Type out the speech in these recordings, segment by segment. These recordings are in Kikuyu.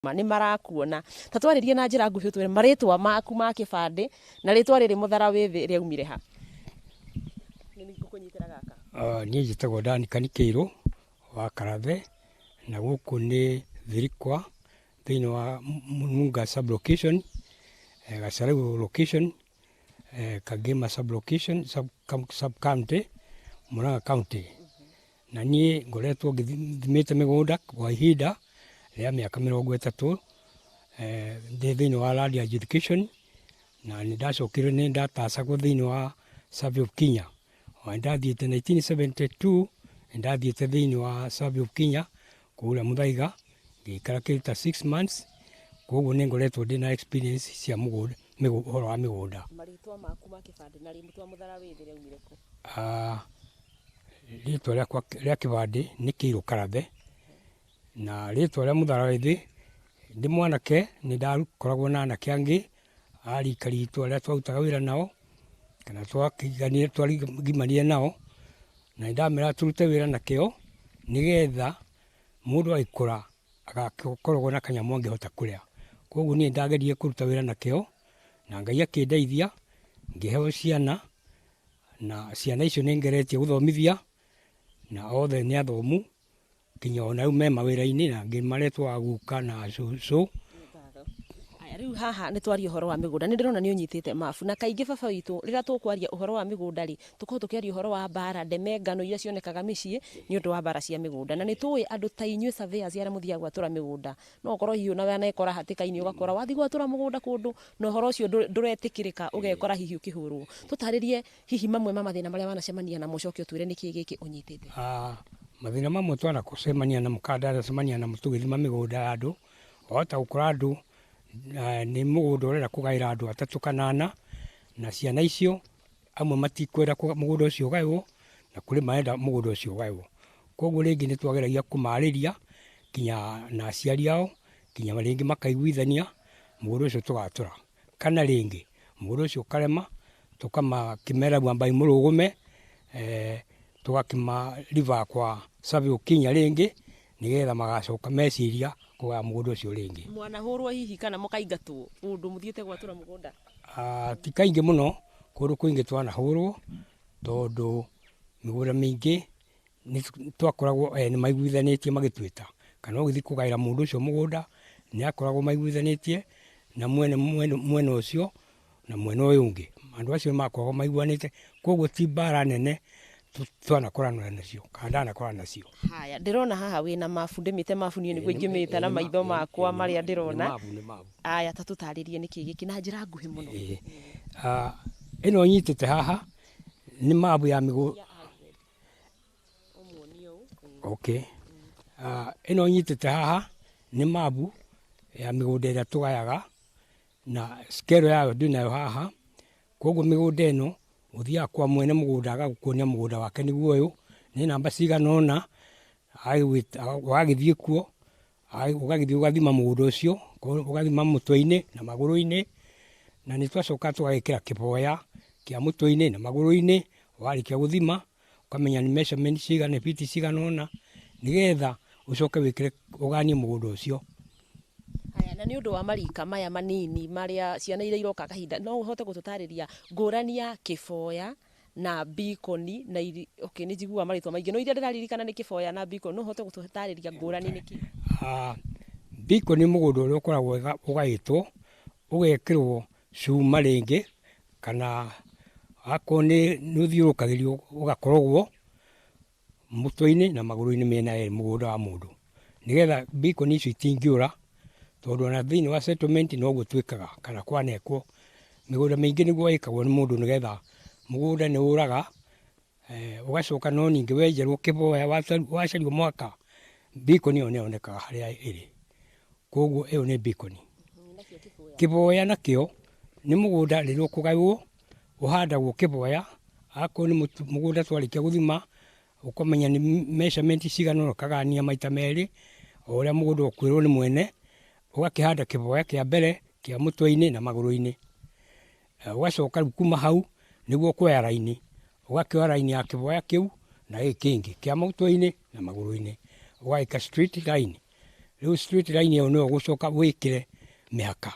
Nĩ marakuona. Ta twarĩrie na njĩra nguhĩ, ũtwĩre marĩtwa maku ma kĩbandĩ na rĩtwa rĩrĩ Mũthara Wĩthĩ rĩaumire ha. Nĩ ngũkũnyitĩra gaka. Niĩ njĩtagwo Dan Kanikĩirũ wa Karathe, na gũkũ nĩ Thirikwa thĩinĩ wa Munga sub-location, Gachareu location, Kangema sub-location, sub-county, Murang'a County. Na niĩ ngoretwo ngĩthimĩte mĩgũnda kwa ihinda rĩa mĩaka 30 ndĩ thĩinĩ wa land adjudication, na nĩ ndacokire nĩ ndatacagwo thĩinĩ wa Survey of Kenya. Nĩ ndathiĩte 1972, nĩ ndathiĩte thĩinĩ wa Survey of Kenya kũrĩa Muthaiga, ngĩikara kĩndũ ta 6 months. Koguo nĩ ngoretwo ndĩna experience cia mũgũnda, ũhoro wa mĩgũnda. Marĩtwa maku ma kĩbandĩ na rĩtwa Mũthara Wĩthĩ rĩaumire kũ? Rĩtwa rĩakwa rĩa kĩbandĩ nĩ Kĩirũ Karathe, na rĩtwa rĩa Mũthara Wĩthĩ, ndĩ mwanake nĩ ndakoragwo na anake angĩ a rika ritũ arĩa twarutaga wĩra nao kana twagimanire nao, na nĩ ndameraga tũrute wĩra na kĩo nĩgetha mũndũ agĩkũra agakoragwo na kanyamũ angĩhota kũrĩa. Koguo niĩ ndageririe kũruta wĩra na kĩo na Ngai akĩndeithia ngĩheo ciana, na ciana icio nĩ ngeretie gũthomithia na othe nĩ athomu nginya ona rĩu me mawĩra-inĩ, na angĩ maretwo aguka na cũcũ. Aya, rĩu haha nĩ twaria ũhoro wa mĩgũnda, nĩ ndĩrona nĩ ũnyitĩte mabu, na kaingĩ baba witũ rĩrĩa tũkwaria ũhoro wa mĩgũnda rĩ, tũkoragwo tũkĩaria ũhoro wa mbara ndeme, ngano iria cionekaga mĩciĩ nĩ ũndũ wa mbara cia mĩgũnda. Na nĩ tũĩ andũ ta inyuĩ surveyors arĩa mũthiaga gwatũra mĩgũnda, no ũkorwo hihi ona wanekora hatĩka-inĩ, ũgakora wathiĩ gwatũra mũgũnda kũndũ na ũhoro ũcio ndũretĩkĩrĩka, ũgekora hihi ũkĩhũrwo. Tũtarĩrie hihi mamwe ma mathĩna marĩa wanacemania namo, ũcoke ũtwĩre nĩkĩĩ gĩkĩ ũnyitĩte. Mathĩna mamwe twanacemania namo kana ndanacemania namo tũgĩthima mĩgũnda ya andũ, wahota gũkora andũ nĩ mũgũnda ũrenda kũgaĩra andũ atatũ kana ana, na ciana icio amwe matikwenda mũgũnda ũcio ũgaĩrwo, na kũrĩ marenda mũgũnda ũcio ũgaĩrwo. Koguo rĩngĩ nĩ twageragia kũmarĩria nginya na aciari ao, nginya rĩngĩ makaiguithania mũgũnda ũcio tũgatũra. Kana rĩngĩ mũgũnda ũcio ũkarema, tũkamakĩmera ambai mũrũgũme, tũgakĩma refer kwa Survey of Kenya rĩngĩ nĩgetha magacoka meciria kũgaya mũgũnda ũcio rĩngĩ. Mwanahũrwo hihi kana mũkaingatwo kũndũ mũthiĩte gwatũra mũgũnda? Ti kaingĩ mũno, kũndũ kũingĩ twanahũrwo tondũ mĩgũnda mĩingĩ nĩ twakoragwo ene maiguithanĩtie magĩtuĩta, kana ũgĩthiĩ kũgaĩra mũndũ ũcio mũgũnda nĩ akoragwo maiguithanĩtie na mwene mwena ũcio na mwena ũyũ ũngĩ, andũ acio nĩ makoragwo maiguanĩte, koguo ti mbara nene twanakorana nacio kana ndanakorana nacio. Haya, ndĩrona haha wĩna mabu, ndĩmĩte mabu niĩ nĩguo ingĩmĩta na maitho makwa marĩa ndĩrona. Nĩ mabu. Aya, ta tũtarĩrie nĩkĩĩ gĩkĩ na njĩra nguhĩ mũno. Ĩno nyitĩte haha nĩ mabu ya mĩgũnda. Okay. Ĩno nyitĩte haha nĩ mabu ya mĩgũnda ĩrĩa tũgayaga, na scale yayo ndĩnayo haha. Koguo mĩgũnda ĩno ũthiaga kwa mwene mũgũnda agagũkuonia mũgũnda wake nĩguo ũyũ, nĩ namba cigana ũna, ũgagĩthiĩ kuo, ũgagĩthiĩ ũgathima mũgũnda ũcio, ũgathima mũtwe-inĩ na magũrũ-inĩ, na nĩ twacoka tũgagĩkĩra kĩboya kĩa mũtwe-inĩ na magũrũ-inĩ. Warĩkia gũthima ũkamenya nĩ measurement cigana, feet cigana ũna, nĩgetha ũcoke wĩkĩre ũganie mũgũnda ũcio. Haya, na nĩ ũndũ wa marika maya manini marĩa ciana iria iroka kahinda, no ũhote gũtũtarĩria ngũrani ya kĩboya na beacon na iri? Okay, nĩ njiguaga marĩtwa maingĩ, no iria ndĩraririkana nĩ kĩboya na beacon. No ũhote gũtũtarĩria ngũrani nĩ kĩ? Beacon nĩ mũgũnda ũrĩa ũkoragwo ũgaĩtwo, ũgekĩrwo cuma rĩngĩ, kana akorwo nĩ ũthiũrũrũkagĩrio ũgakorogwo mũtwe-inĩ na magũrũ-inĩ mĩena yerĩ mũgũnda wa mũndũ, nĩgetha beacon icio itingĩũra, tondũ ona thĩinĩ wa settlement noguo twĩkaga kana kwanekwo mĩgũnda mĩingĩ nĩguo ĩkagwo nĩ mũndũ, nĩgetha mũgũnda nĩ ũraga ũgacoka, no ningĩ wenjerwo kĩboya wacario mwaka, beacon ĩyo nĩ yonekaga harĩa ĩrĩ. Koguo ĩyo nĩ beacon. Kĩboya nakĩo nĩ mũgũnda rĩrĩa ũkũgaywo ũhandagwo kĩboya, akorwo nĩ mũgũnda twarĩkia gũthima ũkamenya nĩ measurement cigana ũna, ũkagania maita merĩ o ũrĩa mũgũnda ũkwĩrwo nĩ mwene, ũgakĩhanda kĩboya kĩa mbere kĩa mũtwe-inĩ na magũrũ-inĩ. Ũgacoka rĩu kuma hau nĩguo ũkuoya raini, ũgakĩoya raini ya kĩboya kĩu na gĩkĩ kĩngĩ kĩa mũtwe-inĩ na magũrũ-inĩ, ũgagĩka straight line. Rĩu straight line ĩyo nĩyo ũgũcoka wĩkĩre mĩhaka.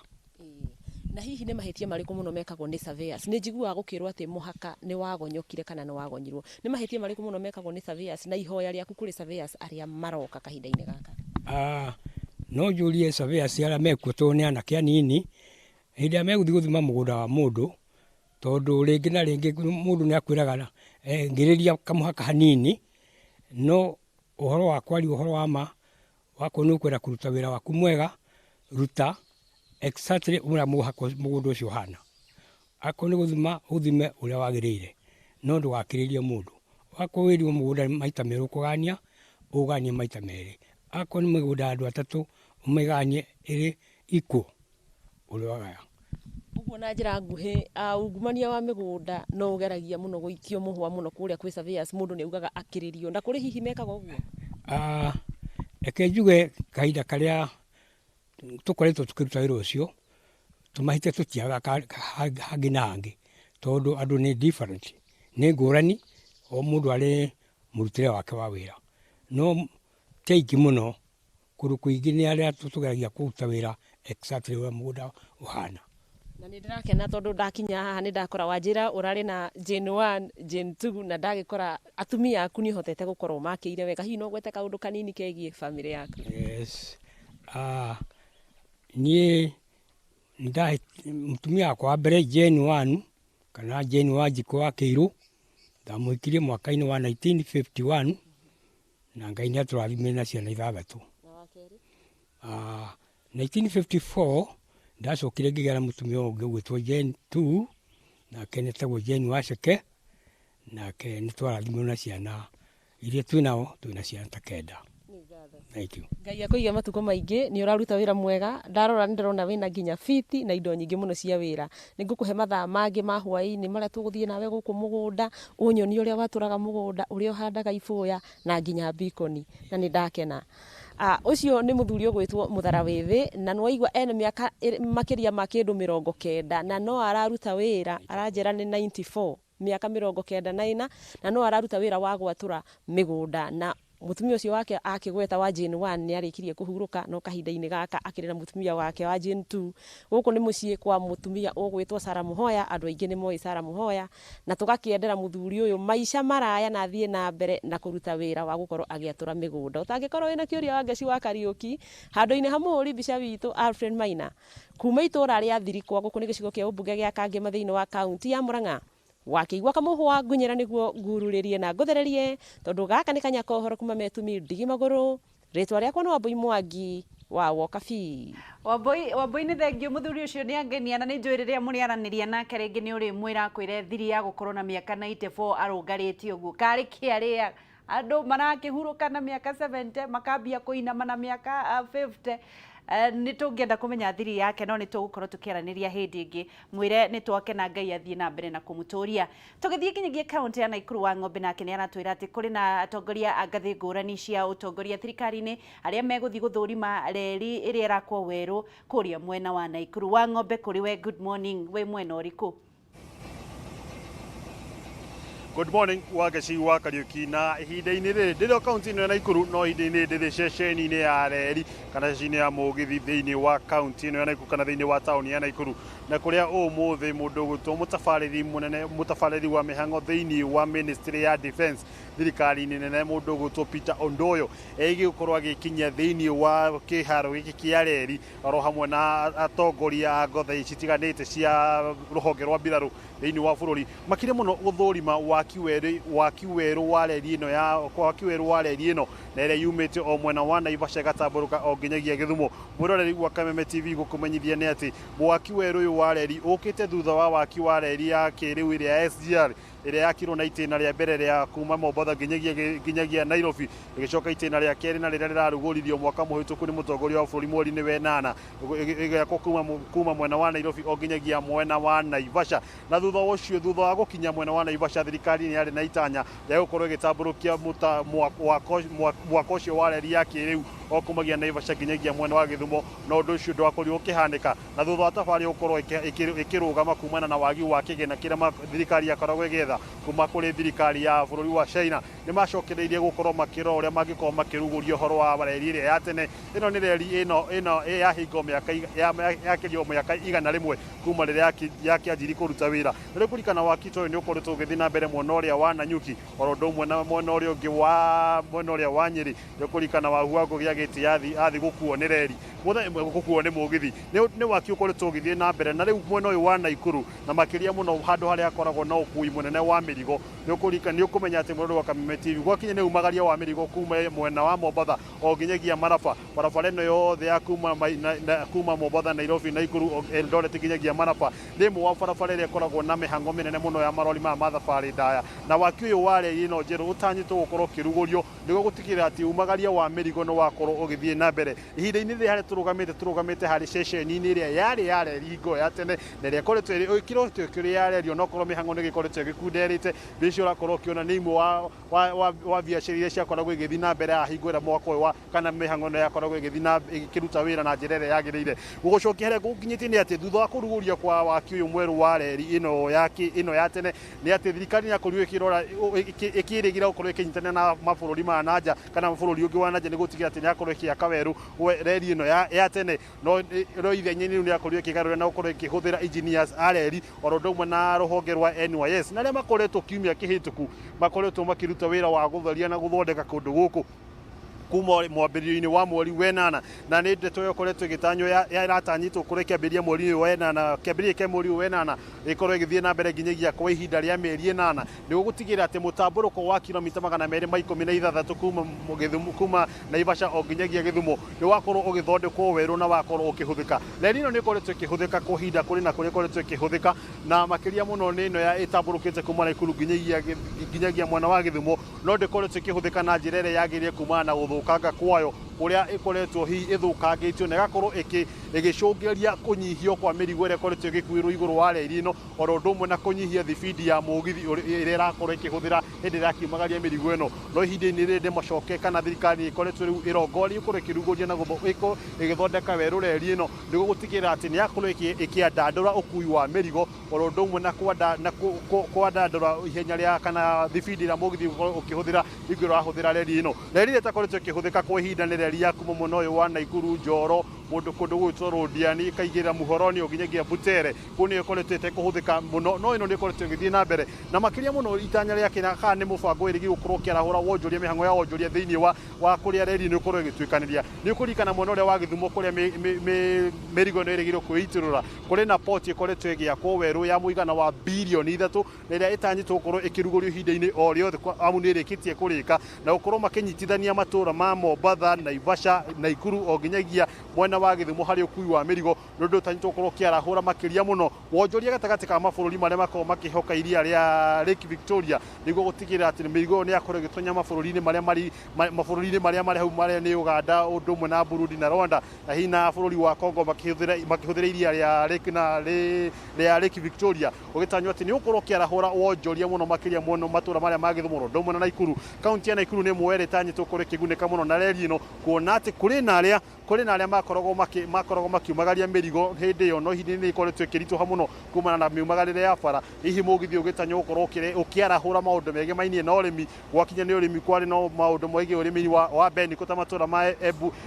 Na hihi nĩ mahĩtia marĩkũ mũno mekagwo nĩ surveyors? Nĩ njiguaga gũkĩrwo atĩ mũhaka nĩ wagonyokire kana nĩ wagonyirwo. Nĩ mahĩtia marĩkũ mũno mekagwo nĩ surveyors na ihoya rĩaku kũrĩ surveyors arĩa maroka kahinda-inĩ gaka? No njũrie surveyors arĩa mekuo tondũ nĩ anake anini, hĩndĩ ĩrĩa megũthiĩ gũthima mũgũnda wa mũndũ, tondũ rĩngĩ na rĩngĩ mũndũ nĩ akwĩraga ngĩrĩria kamũhaka hanini, no ũhoro wa kwaria ũhoro wa ma, wakorwo nĩ ũkwenda kũruta wĩra waku mwega, ruta exactly ũrĩa mũgũnda ũcio ũhana. Akorwo nĩ gũthima, ũthime ũrĩa wagĩrĩire, no ndũgakĩrĩrie mũndũ. Wakorwo wĩrirwo mũgũnda maita merĩ ũkũgania, ũganie maita merĩ. Akorwo nĩ mĩgũnda ya andũ atatũ, ũmĩganie ĩrĩ equal ũrĩa wagaya. Ũguo na njĩra nguhĩ, ungumania wa mĩgũnda no ũgeragia mũno gũikio mũhwa mũno kũrĩa kwĩ surveyors, mũndũ nĩ augaga akĩrĩrio, na kũrĩ hihi mekaga ũguo? Reke njuge kahinda karĩa tũkoretwo tũkĩruta wĩra ũcio, tũmahĩtia tũtiagaga hangĩ na hangĩ, tondũ andũ nĩ different, nĩ ngũrani, o mũndũ arĩ mũrutĩre wake wa wĩra. No ti aingĩ mũno, kũndũ kũingĩ nĩ arĩa tũgeragia kũruta wĩra exactly ũrĩa mũgũnda ũhana. Na nĩ ndĩrakena tondũ ndakinya haha nĩ ndakora wanjĩra ũrarĩ na Jane 1, Jane 2 na ndagĩkora atumia aku nĩ ũhotete gũkorwo makĩire wega. Hihi no ũgwete kaũndũ kanini kegiĩ bamĩrĩ yaku? Yes. Niĩ mũtumia wakwa wa mbere Jane 1 kana Jane Wanjikũ wa Kĩirũ, ndamũhikirie mwaka-inĩ wa 1951 na Ngai nĩ atũrathimire na ciana ithathatũ. 1954 ndacokire ngĩgĩa na mũtumia ũngĩ ũgwĩtwo Jane 2, nake nĩetagwo Jane Waceke, nake nĩ twarathimirwo na ciana iria twĩ nao, twĩ na ciana ta kenda. Thank you. Ngai akũige matukũ maingĩ, nĩ ũraruta wĩra mwega. Ndarora nĩ ndĩrona wĩna nginya fiti na indo nyingĩ mũno cia wĩra. Nĩ ngũkũhe mathaa mangĩ ma hwaĩ-inĩ marĩa tũgũthiĩ nawe gũkũ mũgũnda, ũnyonie ũrĩa watũraga mũgũnda, ũrĩa ũhandaga ibũya na nginya mbikoni, na nĩ ndakena. Ũcio nĩ mũthuri ũgwĩtwo Mũthara Wĩthĩ, na nĩwaigua ena mĩaka makĩria ma kĩndũ 90, na no araruta wĩra, aranjĩra nĩ 94, mĩaka 94, na no araruta wĩra wa gwatũra mĩgũnda. Na mũtumia ũcio wake akĩgweta wa Jane 1 nĩ arĩkirie kũhurũka, no kahinda-inĩ gaka akĩrĩ na mũtumia wake wa Jane 2. Gũkũ nĩ mũciĩ kwa mũtumia ũgwĩtwo Sarah Mũhoya, andũ aingĩ nĩ moĩ Sarah Mũhoya, na tũgakĩendera mũthuri ũyũ maica maraya na athiĩ na mbere na kũruta wĩra wa gũkorwo agĩatũra mĩgũnda. Ũtangĩkorwo wĩna kĩũria wa Ngeci wa Kariũki, handũ-inĩ ha mũhũri mbica witũ Alfred Maina, kuma itũra rĩa Thirikwa, gũkũ nĩ gĩcigo kĩa ũmbunge gĩa Kangema thĩinĩ wa kaunti ya Murang'a. Wakĩigua kamũhwa ngunyĩra nĩguo ngururĩrie na ngũthererie, tondũ gaka nĩ kanya ka ũhoro kuma Metumi ndigi magũrũ. Rĩtwa rĩakwa nĩ Wambui Mwangi wa Wokabi. Wambui nĩ thengio, mũthuri ũcio nĩ angenia, na nĩ njũĩ rĩrĩa mũrĩaranĩria nake rĩngĩ nĩ ũrĩmwĩra akwĩre thiri ya gũkorwo na mĩaka 94 arũngarĩtie ũguo. Karĩ kĩ arĩa andũ marakĩhurũka na mĩaka 70 makambia kũinama na mĩaka 50. Nĩ tũngĩenda kũmenya thiri yake, no nĩ tũgũkorwo tũkĩaranĩria hĩndĩ ĩngĩ. Mwĩre nĩ twakena, Ngai athiĩ na mbere na kũmũtũria. Tũgĩthiĩ nginyagia kaunti ya Nakuru wa Ng'ombe, nake nĩ aratwĩra atĩ kũrĩ na atongoria a ngathĩ ngũrani cia ũtongoria thirikari-inĩ arĩa megũthiĩ gũthũrima reri ĩrĩa ĩrakwo werũ kũrĩa mwena wa Nakuru. Wa Ng'ombe, kũrĩ we, good morning, wĩ mwena ũrĩkũ? Good morning Wangeci wa Kariũki, na ihinda-inĩ rĩrĩ ndĩrĩ o kaunti ĩno ya Nakuru, no ihinda-inĩ ndĩrĩ ceceni-inĩ ya reri kana ceceni-inĩ ya mũgithi thĩinĩ wa kaunti ĩno ya Nakuru kana thĩinĩ wa taũni ya Nakuru, na kũrĩa ũmũthĩ mũndũ ũgwĩtwo mũtabarĩri mũnene, mũtabarĩri wa mĩhang'o thĩinĩ wa ministry ya defense thirikari-inĩ nene, mũndũ ũgwĩtwo Peter Ondoyo ĩgiĩ gũkorwo agĩkinyia thĩinĩ wa kĩharo gĩkĩ kĩa reri oro hamwe na atongoria a ngothe citiganĩte cia rũhonge rwa mbirarũ thĩinĩ wa bũrũri, makĩria mũno gũthũrima waki werũ wa reri ĩno ya waki werũ wa reri ĩno na ĩrĩa yumĩte o mwena wa Naivasha ĩgatambũrũka o nginyagia Gĩthumo. Mwĩroreri wa Kameme TV, gũkũmenyithia nĩ atĩ waki werũ ũyũ wa reri ũkĩte thutha wa waki wa reri ya kĩrĩu ĩrĩa ya SGR ĩrĩa yakirwo na itĩna rĩa mbere rĩa kuma Mombatha nginyagia Nairobi, ĩgĩcoka itĩna rĩa kerĩ na rĩrĩa rĩrarugũririo mwaka mũhĩtũku nĩ mũtongoria wa bũrũri mweri-inĩ wa ĩnana, ĩgĩakwo kuma mwena wa Nairobi o nginyagia mwena wa Naivasha. Na thutha ũcio, thutha wa gũkinya mwena wa Naivasha, thirikari nĩ yarĩ na itanya rĩa gũkorwo ĩgĩtambũrũkia mwako ũcio wa reri ya kĩrĩu O kumagia Naivasha nginyagia mwena wa Gĩthumo, na ũndũ ũcio ndwakorirwo ũkĩhanĩka, na thutha wa tabarĩra gũkorwo ĩkĩrũgama kumana na wagi wa kĩgĩna kĩrĩa thirikari yakoragwo ĩgĩetha kuma kũrĩ thirikari ya bũrũri wa China, nĩ macokereirie gũkorwo makĩrora ũrĩa mangĩkorwo makĩrugũria ũhoro wa reri ĩrĩa ya tene. Ĩno nĩ reri ĩno yahingwo mĩaka yakĩrio mĩaka 100 kuma rĩrĩa yakĩanjirie kũruta wĩra. Na rĩu kũririkana waki ta ũyũ nĩ ũkoretwo ũgĩthiĩ na mbere mwena ũrĩa wa Nanyuki, oro ũndũ ũmwe na mwena ũrĩa ũngĩ wa mwena ũrĩa wa Nyĩrĩ. Nĩ ũkũririkana Wahu Ngũgĩ agĩti athi gũkuo nĩ reri, gũkuo nĩ mũgithi. Nĩ waki ũkoretwo ũgĩthiĩ na mbere, na rĩu mwena ũyũ wa Naikuru, na makĩria mũno handũ harĩa hakoragwo na ũkui mũnene wa mĩrigo. Nĩ ũkũririkana, nĩ ũkũmenya atĩ mwena wa Kameme TV gwakinya nĩ umagaria wa mĩrigo kuma mwena wa Mombatha o nginyagia Maraba. Barabara ĩno yothe ya kuma Mombatha, Nairobi, Naikuru, Eldoret nginyagia Maraba nĩ ĩmwe wa barabara ĩrĩa ĩkoragwo na mĩhang'o mĩnene mũno ya marori maya ma thabarĩ ndaya. Na waki ũyũ wa reri ĩno njerũ ũtanyĩtwo gũkorwo ũkĩrugũrio nĩguo gũtigĩrĩra atĩ umagaria wa mĩrigo nĩ wakorwo ũgĩthiĩ na mbere. Ihinda-inĩ rĩrĩ harĩa tũrũgamĩte harĩ ceceni-inĩ ĩrĩa yarĩ ya reri hingo ya tene, na ĩrĩa ĩkoretwo ĩkĩrotwo ĩkĩrĩ ya reri, onokorwo mĩhang'o nĩ ĩgĩkoretwo ĩgĩkunderĩte. Mbica ũrakorwo ũkĩona nĩ imwe wa biacara iria ciakoragwo igĩthiĩ na mbere ya hingo ĩrĩa mwaka ũyũ wa kana mĩhang'o ĩno yakoragwo ĩgĩthiĩ na ĩkĩruta wĩra na njĩra ĩrĩa yagĩrĩire. Gũgũcokia harĩa gũkinyĩtie nĩ atĩ thutha wa kũrugũria kwa waki ũyũ mwerũ wa reri ĩno ya tene, nĩ atĩ thirikari nĩ yakorirwo ĩkĩrora ĩkĩrĩgĩra gũkorwo ĩkĩnyitanĩra na mabũrũri ma na nja kana bũrũri ũngĩ wa na nja nĩguo gũtigĩrĩra atĩ nĩ yakorwo ĩkĩaka werũ reri ĩno ya tene. No ithenya-inĩ rĩu nĩ yakorirwo ĩkĩgarũra na gũkorwo ĩkĩhũthĩra engineers a reri oro ũndũ ũmwe na rũhonge rwa NYS, na arĩa makoretwo kiumia kĩhĩtũku makoretwo makĩruta wĩra wa gũtheria na gũthondeka kũndũ gũkũ kuma mwambĩrĩrio-inĩ wa mweri wenana. Na nĩ ndeto ĩyo ĩkoretwo ĩgĩtanywo ĩratanyĩtwo gũkorwo ĩkĩambĩrĩria mweri ũyũ wenana, kĩambĩrĩria kĩa mweri ũyũ wenana, ĩkorwo ĩgĩthiĩ na mbere nginyagia kwa ihinda rĩa mĩeri 8, nĩguo gũtigĩrĩra atĩ mũtambũrũko wa kilomita 216 kuma Gĩthumo, kuma Naivasha o nginyagia Gĩthumo nĩ wakorwo ũgĩthondekwo werũ na wakorwo ũkĩhũthĩka. Reri ĩno nĩ ĩkoretwo ĩkĩhũthĩka kwa ihinda kũrĩ na kũrĩa ĩkoretwo ĩkĩhũthĩka, na makĩria mũno nĩ ĩno ya ĩtambũrũkĩte kuma Naikuru nginyagia mwena wa Gĩthumo, no ndĩkoretwo ĩkĩhũthĩka na njĩra ĩrĩa yagĩrĩire kumana na gũthũkanga kwayo kũrĩa ĩkoretwo hihi ĩthũkangĩtio na ĩgakorwo ĩgĩcũngĩrĩria kũnyihio kwa mĩrigo ĩrĩa ĩkoretwo ĩgĩkuĩrwo igũrũ wa reri ĩno, oro ũndũ ũmwe na kũnyihia thibindi ya mũgithi ĩrĩa ĩrakorwo ĩkĩhũthĩra hĩndĩ ĩrĩa ĩrakiumagaria mĩrigo ĩno. No ihinda-inĩ rĩrĩ ndĩmacoke kana thirikari ĩkoretwo rĩu ĩrongoreirie gũkorwo ĩkĩrugũria na ĩgĩthondeka werũ reri ĩno nĩguo gũtigĩrĩra atĩ nĩ yakorwo ĩkĩandandũra ũkui wa mĩrigo, oro ũndũ ũmwe na kwandandũra ihenya rĩa kana thibindi ĩrĩa mũgithi ũgũkorwo ũkĩhũthĩra hingo ĩrĩa ũrahũthĩra reri ĩno. Reri ĩrĩa ĩtakoretwo ĩkĩhũthĩka kwa ihinda nĩ reri ya kuma mwena ũyũ wa Naikuru, Njoro, mũndũ kũndũ gwĩtwo Rũndiani, ĩkaigĩrĩra Muhoroni o nginyagia Butere. Kũu nĩyo ĩkoretwo ĩtekũhũthĩka mũno, no ĩno nĩ ĩkoretwo ĩgĩthiĩ na mbere na makĩria mũno itanya rĩake na kana nĩ mũbango wĩrĩgĩrĩirwo gũkorwo ũkĩarahũra wonjoria, mĩhang'o ya wonjoria thĩinĩ wa kũrĩa reri ĩno ĩkorwo ĩgĩtuĩkanĩria. Nĩ ũkũririkana mwena ũrĩa wa Gĩthumo kũrĩa mĩrigo ĩno ĩrĩgĩrĩirwo kwĩitũrũra, kũrĩ na port ĩkoretwo ĩgĩakwo werũ ya mũigana wa birioni 3, na ĩrĩa ĩtanyĩtwo gũkorwo ĩkĩrugũrio ihinda-inĩ o rĩothe amu nĩ ĩrĩkĩtie kũrĩka, na gũkorwo makĩnyitithania matũũra ma Mombatha, Naivasha, Naikuru o nginyagia mwena wa Gĩthumo harĩ ũkui wa mĩrigo. Nĩ ũndũ ũtanyĩtwo gũkorwo ũkĩarahũra makĩria mũno wonjoria gatagatĩ ka mabũrũri marĩa makoragwo makĩhoka iria rĩa Lake Victoria, nĩguo gũtigĩrĩra atĩ mĩrigo ĩyo nĩ yakorwo ĩgĩtonya mabũrũri-inĩ marĩa marĩ mabũrũri-inĩ marĩa marĩ hau marĩa nĩ Uganda, ũndũ ũmwe na Burundi na Rwanda, na hihi na bũrũri wa Congo makĩhũthĩra iria rĩa Lake na rĩa Lake Victoria, ũgĩtanywo atĩ nĩ ũgũkorwo ũkĩarahũra wonjoria mũno makĩria mũno matũũra marĩa ma Gĩthumo, ũndũ ũmwe na Naikuru. Kaunti ya Naikuru nĩ ĩmwe ĩrĩa ĩtanyĩtwo gũkorwo ĩkĩgunĩka mũno na reri ĩno, kuona atĩ kũrĩ na arĩa makoragwo makiumagaria mĩrigo hĩndĩ ĩyo, no ihinda-inĩ ĩkoretwo ĩkĩritũha mũno kumana na miumagarĩre ya bara. Hihi mũgithi ũgĩtanywo gũkorwo ũkĩarahũra maũndũ megemainie na ũrĩmi, gwakinya nĩ ũrĩmi kwarĩ no maũndũ megiĩ ũrĩmi wa Beniko ta matũũra ma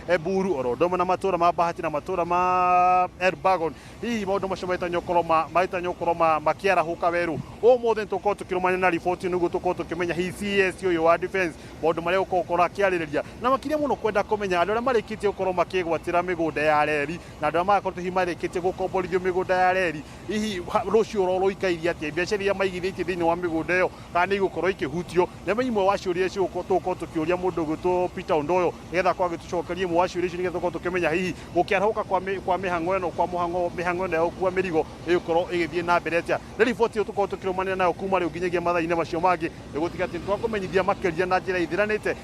Eburu, oro ũndũ ũmwe na matũũra ma Bahati na matũũra ma Elbagon. Hihi maũndũ macio magĩtanywo gũkorwo makĩarahũka werũ. Ũmũthĩ nĩ tũkorwo tũkĩrũmania na riboti nĩguo tũkorwo tũkĩmenya hihi CS ũyũ wa defense maũndũ marĩa ũgũkorwo akĩarĩrĩria, na makĩria mũno kwenda kũmenya andũ arĩa marĩkĩtie gũkorwo makĩgwatĩra mĩgũnda ya reri na andũ arĩa magakorwo hihi marĩkĩtie gũkomborithio mĩgũnda ya reri, hihi rũciũ rũrũ rũikairie atĩa, biacara iria maigithĩtie thĩinĩ wa mĩgũnda ĩyo kana nĩ igũkorwo ikĩhutio. Nĩ imwe wa ciũria icio tũgũkorwo tũkĩũria mũndũ ũgwĩtwo Peter Ondoyo nĩgetha akorwo agĩtũcokeria imwe wa ciũria icio, nĩgetha tũkorwo tũkĩmenya hihi gũkĩarahũka kwa mĩhang'o ĩno, kwa mũhang'o mĩhang'o ĩno ya gũkua mĩrigo ĩgũkorwo ĩgĩthiĩ na mbere atĩa. Nĩ riboti ĩyo tũkorwo tũkĩrũmanĩra nayo kuma rĩu nginyagia mathaa-inĩ macio mangĩ, nĩguo tiga atĩ nĩtwakũmenyithia makĩria na njĩra ĩthiranĩte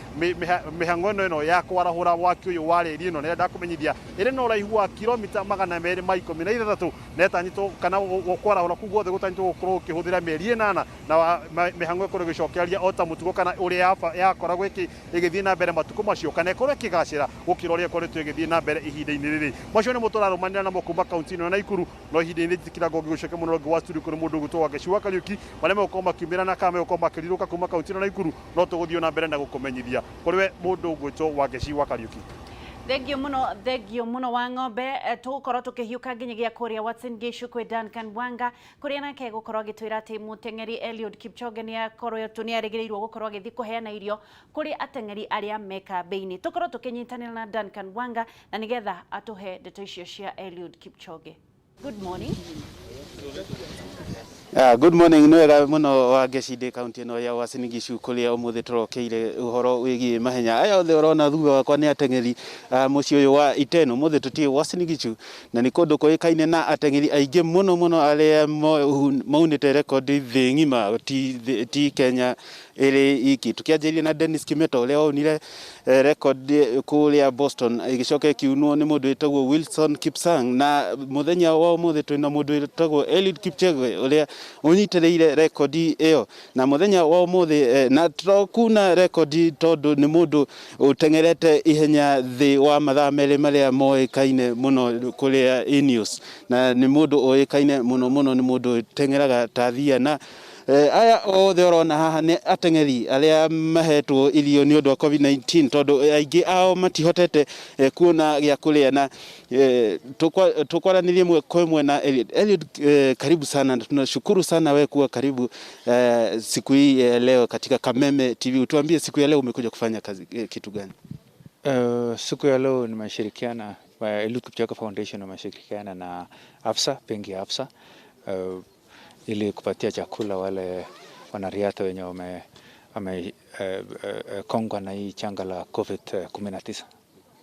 mĩhang'o ĩno ya kwarahũra waki ũyũ wa reri ĩno. ĩrĩa ndakũmenyithia ĩrĩ na ũraihu wa kilomita 216 na ĩtanyĩtwo kana kwarahũra kũu guothe gũtanyĩtwo gũkorwo gũkĩhũthĩra mĩeri 8 na mĩhang'o ĩkorwo ĩgĩcokereria o ta mũtugo kana ũrĩa yakoragwo ĩgĩthiĩ na mbere matukũ macio kana ĩkorwo ĩkĩgacĩra gũkĩra ũrĩa ĩkoretwo ĩgĩthiĩ na mbere ihinda-inĩ rĩrĩ. Macio nĩmo tũrarũmanĩra namo kuma kaunti ĩno ya Naikuru, no ihinda-inĩ njĩkĩra ngũngĩ gũcoke mũno rũngĩ wa studio kũrĩ mũndũ ũgwĩtwo Wangeci wa Kariũki marĩa megũkorwo makiumĩra na kana megũkorwo makĩrirũka kuma kaunti ĩno ya Naikuru, no tũgũthiĩ na mbere na gũkũmenyithia kũrĩ we mũndũ ũgwĩtwo Wangeci wa Kariũki. Thengio muno, thengio muno wa ng'ombe. Tũgũkorwo tũkĩhiũka nginyagia kũrĩa Uasin Gishu kwĩ Duncan Wanga, kũrĩa nake gũkorwo agĩtwĩra atĩ mũteng'eri Eliud Kipchoge nĩ akoretwo nĩ arĩgĩrĩirwo gũkorwo agĩthiĩ kũheana irio kũrĩ ateng'eri arĩa me kambĩ-inĩ. Tũkorwo tũkĩnyitanĩra na Duncan Wanga na nĩgetha atũhe ndeto icio cia Eliud Kipchoge. Good morning. Good morning, nĩ wega mũno Wangeci, ndĩ kaunti ĩno ya Uasin Gishu kũrĩa ũmũthĩ tũrokeire ũhoro wĩgiĩ mahenya. Aya othe ũrona thutha wakwa nĩ ateng'eri mũciĩ ũyũ wa Iten. Ũmũthĩ tũtiĩ Uasin Gishu na nĩ kũndũ kũĩkaine na ateng'eri aingĩ mũno mũno arĩa maunĩte rekondi thĩ ng'ima, ti Kenya ĩrĩ iki. Tũkĩanjĩrĩria na Dennis Kimeto ũrĩa waunire rekondi kũrĩa Boston, ĩgĩcoka ĩkiunwo nĩ mũndũ wĩtagwo Wilson Kipsang, na mũthenya wa ũmũthĩ twĩna mũndũ wĩtagwo Eliud Kipchoge ũrĩa ũnyitĩrĩire rekondi ĩyo. Na mũthenya wa ũmũthĩ na tũkuna rekondi tondũ nĩ mũndũ ũteng'erete ihenya thĩ wa mathaa 2 marĩa moĩkaine mũno kũrĩa Ineos, na nĩ mũndũ ũĩkaine mũno mũno, nĩ mũndũ ũteng'eraga ta thia. Na aya othe ũrona haha nĩ ateng'eri arĩa mahetwo irio nĩ ũndũ wa COVID-19, tondũ aingĩ ao matihotete kuona gĩa kũrĩa. Na tũkwaranĩrie ĩmwe kwa ĩmwe na Eliud. Eliud, karibu sana, tunashukuru sana wewe kuwa karibu siku hii leo katika Kameme TV. Utuambie siku ya leo umekuja kufanya kazi kitu gani? Siku ya leo nimeshirikiana Eliud Kipchoge Foundation, nimeshirikiana na AFSA, benki ya AFSA, ili kupatia chakula wale wanariadha wenye wamekongwa na hii changa la COVID-19.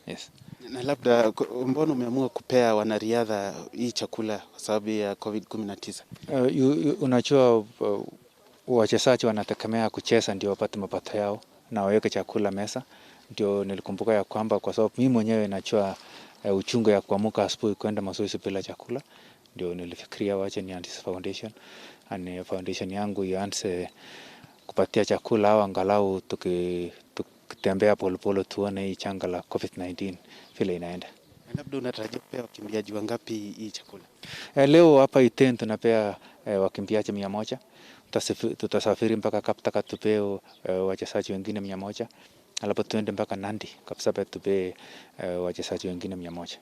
Yes. Na labda mbona umeamua kupea wanariadha hii chakula kwa sababu ya COVID-19? Unajua wachezaji wanategemea kucheza ndio wapate mapato yao na waweke chakula meza. Ndio nilikumbuka ya kwamba kwa sababu mimi mwenyewe najua uchungu ya kuamka asubuhi kwenda mazoezi bila chakula. Ndio nilifikiria wache nianzishe foundation, ani foundation yangu ianze kupatia chakula au angalau tukitembea polepole tuone hii changa la COVID-19 vile inaenda. Labda unatarajia kupea wakimbiaji wangapi hii chakula? Leo hapa Iten tunapea wakimbiaji 100. Tutasafiri mpaka Kaptagat tupee wachezaji wengine 100. Alafu tuende mpaka Nandi Kapsabet tupee wachezaji wengine 100.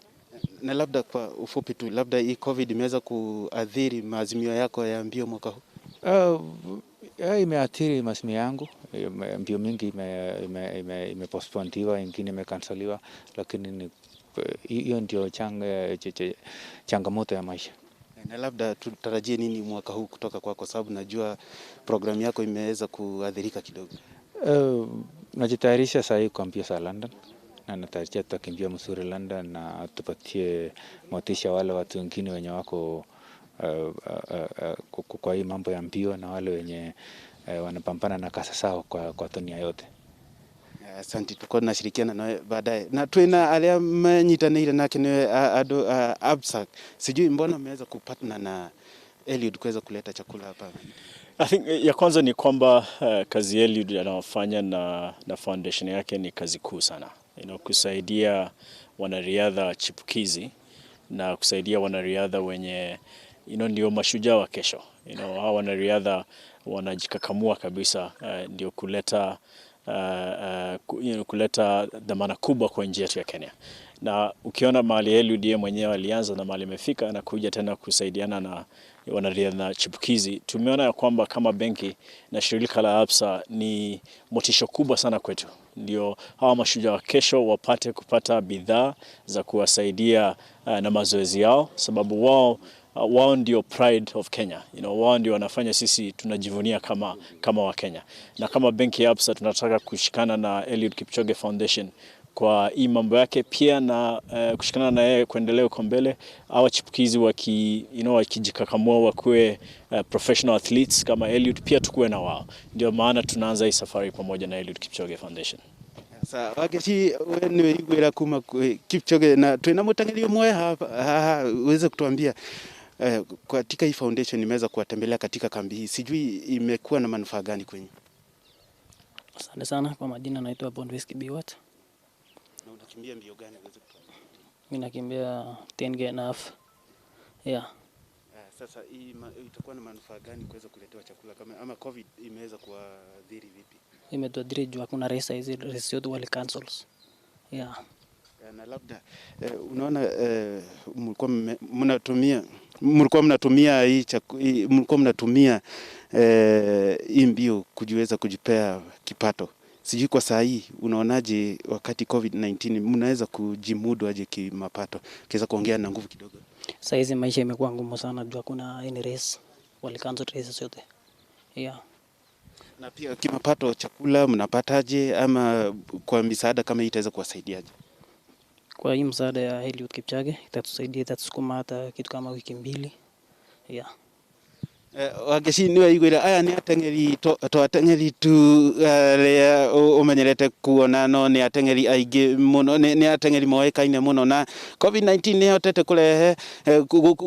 Na labda kwa ufupi tu, labda hii COVID imeweza kuathiri maazimio yako ya mbio mwaka huu? Imeathiri maazimio yangu. Mbio mingi imepostponediwa, ingine imekanseliwa, lakini hiyo ndio changamoto ya maisha. Na labda tutarajie nini mwaka huu kutoka kwako, kwa sababu najua programu yako imeweza kuathirika kidogo? Najitayarisha sasa hivi kwa mbio za London, na natarajia tutakimbia mzuri London na tupatie motisha wale watu wengine wenye wako kwa hii mambo ya mbio na wale wenye wanapambana na kazi zao kwa dunia yote. Asante, tuko tunashirikiana nawe baadaye. Na twina aria manyitanĩire nake nĩ andũ a ABSA. Sijui mbona mmeweza kupatana na Eliud kuweza kuleta chakula hapa? I think ya kwanza ni kwamba kazi Eliud anayofanya na foundation yake ni kazi kuu sana. Kusaidia wanariadha chipukizi na kusaidia wanariadha wenye ndio mashujaa wa kesho. Hawa wanariadha wanajikakamua kabisa, ndio kuleta kuleta dhamana kubwa kwa nchi yetu ya Kenya. Na ukiona mahali Eliud yeye mwenyewe alianza na mahali amefika na kuja tena kusaidiana na wanariadha chipukizi, tumeona ya kwamba kama benki na shirika la ABSA ni motisha kubwa sana kwetu. Ndio hawa mashujaa wa kesho wapate kupata bidhaa za kuwasaidia na mazoezi yao, sababu wao ndio pride of Kenya. Wao ndio wanafanya sisi tunajivunia kama wa Kenya. Na kama benki ya ABSA tunataka kushikana na Eliud Kipchoge Foundation kwa hii mambo yake pia, na kushikana na yeye kuendelea huko mbele, hawa chipukizi wakijikakamua wakuwe professional athletes kama Eliud, pia tukuwe na wao. Ndio maana tunaanza hii safari pamoja na Eliud Kipchoge Foundation. Sasa Wangeci, we nĩ wĩiguĩra kuma kwĩ Kipchoge na twĩna mũteng'eri ũmwe haha uweze kutuambia katika hii foundation imeweza kuwatembelea katika kambi hii, sijui imekuwa na manufaa gani kwenyu? Asante sana kwa majina, naitwa Bondwis Kibiwat. Na unakimbia mbio gani uweze kutuambia? Mimi nakimbia 10K and a half. Yeah. Sasa hii itakuwa na manufaa gani kuweza kuletewa chakula kama ama COVID imeweza kuadhiri vipi? Imetuadhiri juu hakuna race hizi, race yote wali cancels. Yeah. Na labda unaona mlikuwa mnatumia hii mlikuwa mnatumia hii mbio kujiweza kujipea kipato. Sijui kwa saa hii unaonaje wakati COVID-19 mnaweza kujimudu aje kimapato? Kiweza kuongea na nguvu kidogo. Saa hizi maisha imekuwa ngumu sana juu hakuna any race. Wali cancel races yote. Yeah. Na pia kimapato, chakula mnapataje ama kwa misaada kama hii itaweza kuwasaidiaje? Kwa hii msaada ya Eliud Kipchoge itatusaidia, itatusukuma hata kitu kama wiki 2. Yeah. Wangeci nĩ waiguĩra aya nĩ ateng'eri to ateng'eri tu arĩa ũmenyerete kuona no nĩ ateng'eri aingĩ mũno, nĩ ateng'eri moĩkaine mũno na COVID-19 nĩ ĩhotete kũrehe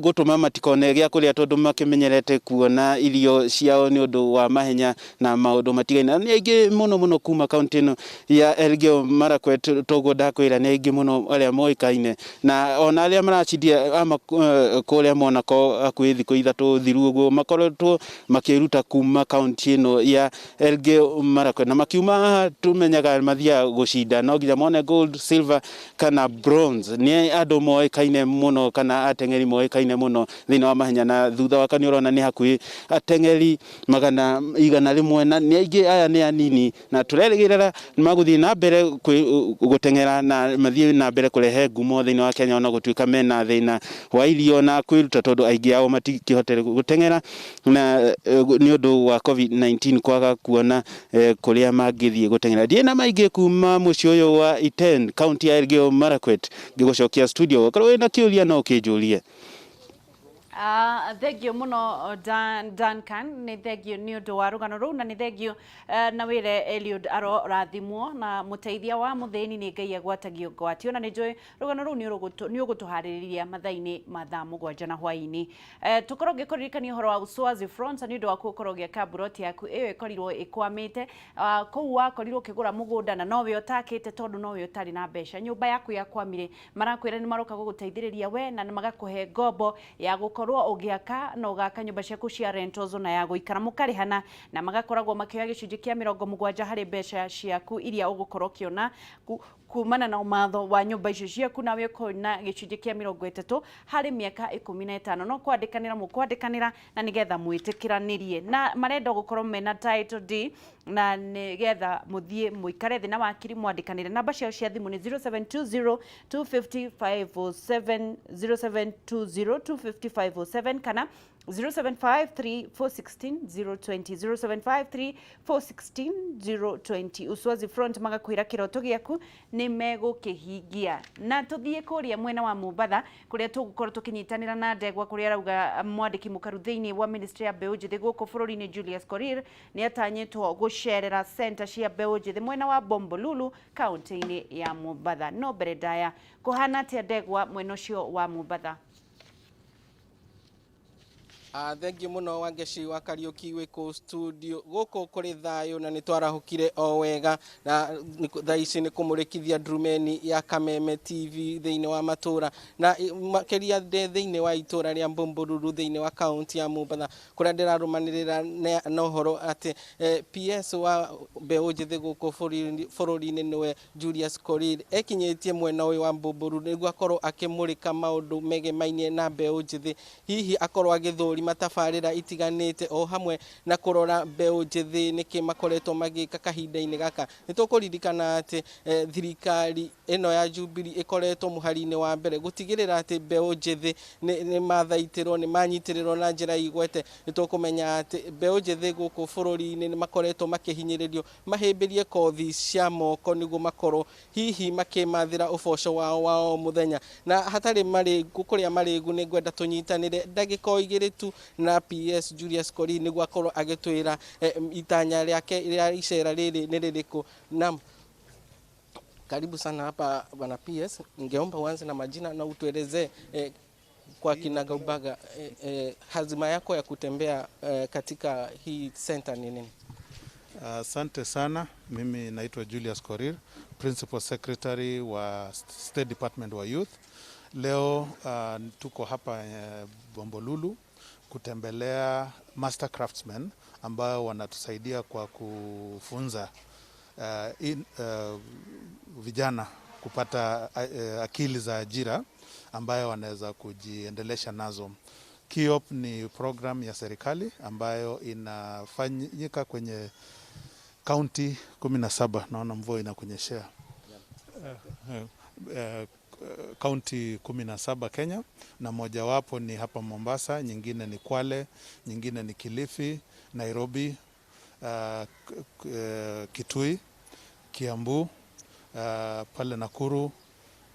gũtũma matikone gĩa kũrĩa tondũ makĩmenyerete kuona irio ciao nĩ ũndũ wa mahenya na maũndũ matigaine. Na nĩ aingĩ mũno mũno kuma kaunti ĩno ya Elgeyo Marakwet, toguo ndakwĩra nĩ aingĩ mũno arĩa moĩkaine na ona arĩa maracindia ama kũrĩa Monaco hakuhĩ thikũ 3 thiru ũguo makoretwo makĩruta kuma kaunti ĩno ya Elgeyo Marakwet na makiuma haha tumenyaga mathiaga gũcinda no nginya mone gold, silver kana bronze. Nĩ andũ moĩkaine mũno kana ateng'eri moĩkaine mũno thĩinĩ wa mahenya na thutha waka nĩ ũrona nĩ hakuhĩ ateng'eri 100 na nĩ aingĩ aya nĩ anini na tũrerĩgĩrĩra magũthiĩ na mbere gũteng'era na mathiĩ na mbere kũrehe ngumo thĩinĩ wa Kenya ona gũtuĩka mena thĩna wa irio na kwĩruta tondũ aingĩ ao matikĩhotete gũteng'era na nĩ ũndũ wa COVID-19 kwaga kuona kũrĩa mangĩthiĩ gũteng'era. Ndiĩ na maingĩ kuma mũciĩ ũyũ wa Iten, kaunti ya Elgeyo Marakwet, ngĩgũcokia studio. Okorwo wĩna kĩũria no ũkĩnjũrie. Thengio muno Duncan, nĩ thengio nĩ ũndũ wa rũgano rũu na nĩ thengio na wĩre Eliud arorathimwo na mũteithia wa mũthĩni nĩ Ngai agwatagio ngwatio na nĩ njũĩ rũgano rũu nĩ ũgũtũharĩrĩria mathaa-inĩ ma thaa 7 na hwaĩ-inĩ. Tũkorwo ngĩkũririkania ũhoro wa Uswazi Front nĩ ũndũ wa gũkorwo ũgĩaka mburoti yaku ĩyo ĩkorirwo ĩkwamĩte kũu wakorirwo ũkĩgũra mũgũnda na nowe ũtakĩte tondũ nowe ũtarĩ na mbeca, nyũmba yaku yakwamire, marakwĩra nĩ maroka gũgũteithĩrĩria we na magakũhe ngombo ya gũkorwo ũgĩaka na ũgaka nyũmba ciaku cia rentals na ya gũikara mũkarĩhana na magakoragwo makĩoya gĩcunjĩ kĩa 70 harĩ mbeca ciaku iria ũgũkorwo ũkĩona kumana na ũmatho wa nyũmba icio ciaku nawe ũkona gĩcunjĩ kĩa 30 harĩ mĩaka 15 no kwandĩkanĩra mũkwandĩkanĩra na nĩgetha mwĩtĩkĩranĩrie na marenda gũkorwo mena title deed na nĩgetha mũthiĩ mũikare thĩ na wakiri mwandĩkanĩre. Namba ciao cia thimũ nĩ 0720 250 507, 0720 250 507 kana 0753 416 020, 0753 416 020. Uswazi Front magakwĩra kĩroto gĩaku nĩ megũkĩhingia. Na tũthiĩ kũrĩa mwena wa Mombatha kũrĩa tũgũkorwo tũkĩnyitanĩra na ndegwa kũrĩa arauga mwandĩki mũkaru thĩinĩ wa ministry ya mbeũ njĩthĩ gũkũ bũrũri-inĩ Julius Korir nĩ atanyĩtwo gũcerera center cia mbeũ njĩthĩ mwena wa Bombolulu kaunti-inĩ ya Mombatha. No mbere ndaya kũhana atĩa ndegwa mwena ũcio wa Mombatha? Thengio muno Wangeci wa Kariuki wĩ kũu studio gũkũ kũrĩ thayũ na nĩ twarahũkire o wega na thaa ici nĩ kũmũrĩkithia ndurumeni ya Kameme TV thĩinĩ wa matũra na makĩria thĩinĩ wa itũra rĩa Mbũmbũruru thĩinĩ wa kaunti ya Mombatha kũrĩa ndĩrarũmanĩrĩra na ũhoro atĩ PS wa mbeũ njĩthĩ gũkũ bũrũri-inĩ nĩwe Julius Korir ekinyĩtie mwena ũyũ wa Mbũmbũruru nĩguo akorwo akĩmũrĩka maũndũ megemainie na mbeũ njĩthĩ, hihi akorwo agĩthũrima matabarĩra itiganĩte o hamwe na kũrora mbeũ njĩthĩ nĩkĩ makoretwo magĩka kahinda-inĩ gaka. Nĩ tũkũririkana atĩ thirikari ĩno ya Jubilee ĩkoretwo mũhari-inĩ wa mbere gũtigĩrĩra atĩ mbeũ njĩthĩ nĩ mathaitĩrwo, nĩ manyitĩrĩrwo na njĩra igwete. Nĩ tũkũmenya atĩ mbeũ njĩthĩ gũkũ bũrũri-inĩ nĩ makoretwo makĩhinyĩrĩrio mahĩmbĩrie kothi cia moko nĩguo makorwo hihi makĩmathĩra ũboco wao wa o mũthenya. Na hatarĩ marĩgu kũrĩa marĩgu nĩ ngwenda tũnyitanĩre ndagĩka o igĩrĩ tu na PS Julius Korir nĩguo akorwo agĩtwĩra itanya rĩake rĩa icera rĩrĩ nĩ rĩrĩkũ. Naam. Karibu sana hapa bwana PS, ningeomba uanze na majina na utuelezee kwa kinagaubaga hazima yako ya kutembea katika hii center ni nini? Asante sana. Mimi naitwa Julius Korir, Principal Secretary wa State Department wa Youth. Leo tuko hapa Bombolulu kutembelea master craftsmen ambao wanatusaidia kwa kufunza vijana kupata akili za ajira ambayo wanaweza kujiendelesha nazo. KIOP ni program ya serikali ambayo inafanyika kwenye kaunti 17. Naona mvua inakunyeshea. Kaunti 17 Kenya, na mojawapo ni hapa Mombasa, nyingine ni Kwale, nyingine ni Kilifi, Nairobi, Kitui, Kiambu, pale Nakuru,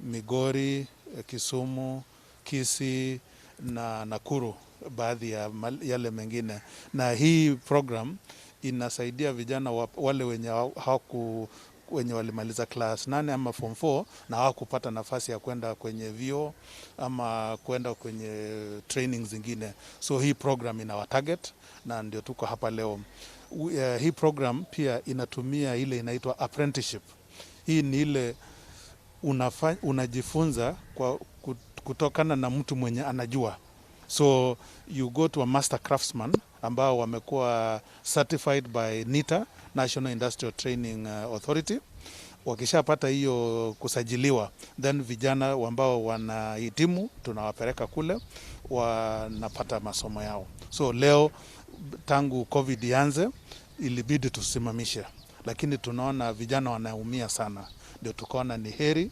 Migori, Kisumu, Kisii na Nakuru, baadhi ya yale mengine. Na hii program inasaidia vijana wale wenye hawaku wenye walimaliza class 8 ama form 4 na hawakupata nafasi ya kwenda kwenye vyuo ama kwenda kwenye training zingine. So hii program ina target na ndio tuko hapa leo. Hii program pia inatumia ile inaitwa apprenticeship. Hii ni ile unajifunza kwa kutokana na mtu mwenye anajua. So you go to a master craftsman ambao wamekuwa certified by NITA, National Industrial Training Authority. Wakishapata hiyo kusajiliwa, then vijana ambao wanahitimu tunawapeleka kule, wanapata masomo yao. So leo tangu COVID ianze ilibidi tusimamishe, lakini tunaona vijana wanaumia sana, ndio tukaona ni heri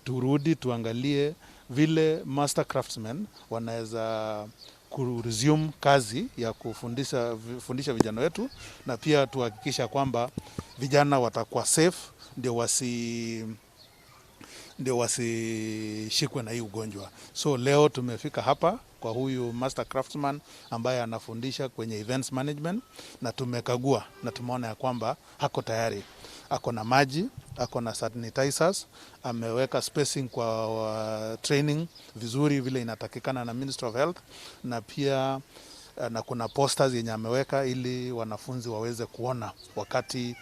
turudi tuangalie vile master craftsmen wanaweza kuresume kazi ya kufundisha vijana wetu, na pia tuhakikisha kwamba vijana watakuwa safe, ndio wasishikwe na hii ugonjwa. So leo tumefika hapa kwa huyu master craftsman ambaye anafundisha kwenye events management, na tumekagua na tumeona ya kwamba hako tayari, ako na maji, ako na sanitizers, ameweka spacing kwa training vizuri vile inatakikana na Ministry of Health, na pia na kuna posters yenye ameweka ili wanafunzi waweze kuona wakati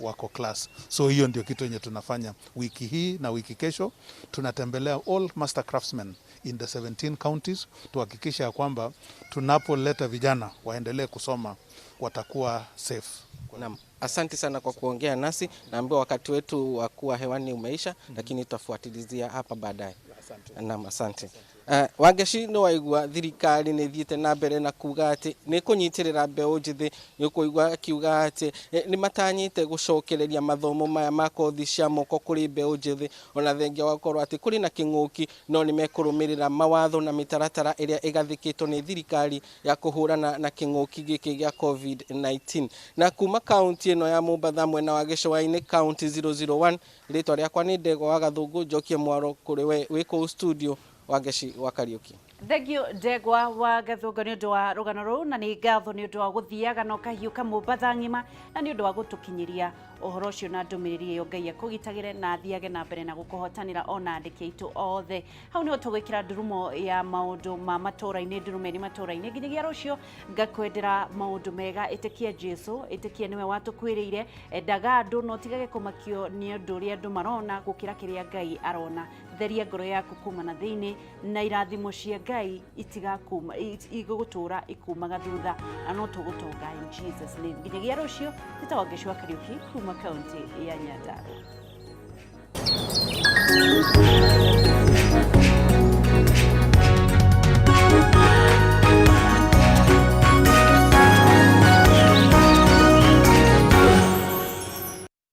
wako class. So hiyo ndio kitu yenye tunafanya wiki hii na wiki kesho. Tunatembelea all master craftsmen in the 17 counties tuhakikisha ya kwamba tunapoleta vijana waendelee kusoma watakuwa safe. Naam, asante sana kwa kuongea nasi. Naambiwa wakati wetu wa kuwa hewani umeisha, lakini tutafuatilizia hapa baadaye. Naam, asante. Wangeci nĩ waigua thirikari nĩ thiĩte na mbere na kuga atĩ nĩ kũnyitĩrĩra mbeũ njĩthĩ. Nĩ ũkũigua akiuga atĩ nĩ matanyĩte gũcokereria mathomo maya ma kothi cia moko kũrĩ mbeũ njĩthĩ, ona thengia wa gũkorwo atĩ kũrĩ na kĩng'ũki, no nĩ mekũrũmĩrĩra mawatho na mĩtaratara ĩrĩa ĩgathĩkĩtwo nĩ thirikari ya kũhũrana na kĩng'ũki gĩkĩ gĩa COVID-19. Na kuma kaunti ĩno ya Mombatha mwena wa gĩcũa-inĩ, kaunti 001, rĩtwa rĩakwa nĩ Ndegwa wa Gathũngũ. Njokie mwaro kũrĩ we wĩ kũu studio, Wangeci wa Kariuki. Thank you Ndegwa wa Gathũngũ nĩ ũndũ wa rũgano rũu, na nĩ ngatho nĩ ũndũ wa gũthiaga na ũkahiũka Mombatha ng'ima, na nĩ ũndũ wa gũtũkinyĩria ũhoro ũcio na ndũmĩrĩri ĩyo. Ngai akũgitagĩre na athiage na mbere na gũkũhotanĩra ona andĩki aitũ othe. Hau nĩho tũgwĩkĩra ndurumo ya maũndũ ma matũra-inĩ, ndurumeni matũra-inĩ. Nginyagia rũciũ ngakwendera maũndũ mega. Ĩtĩkia Jesu, ĩtĩkia nĩwe watũkuĩrĩire, endaga andũ na ũtigage kũmakio nĩ ũndũ ũrĩa andũ marona gũkĩra kĩrĩa Ngai arona. Theria ngoro yaku kuma na thĩinĩ, na irathimo cia Ngai itigakuma, igũgũtũra ikumaga thutha, na no tũgũtonga in Jesus name. Nginyagia rũciũ, tĩta Wangeci wa Kariuki kuma kaunti ya Nyandarua.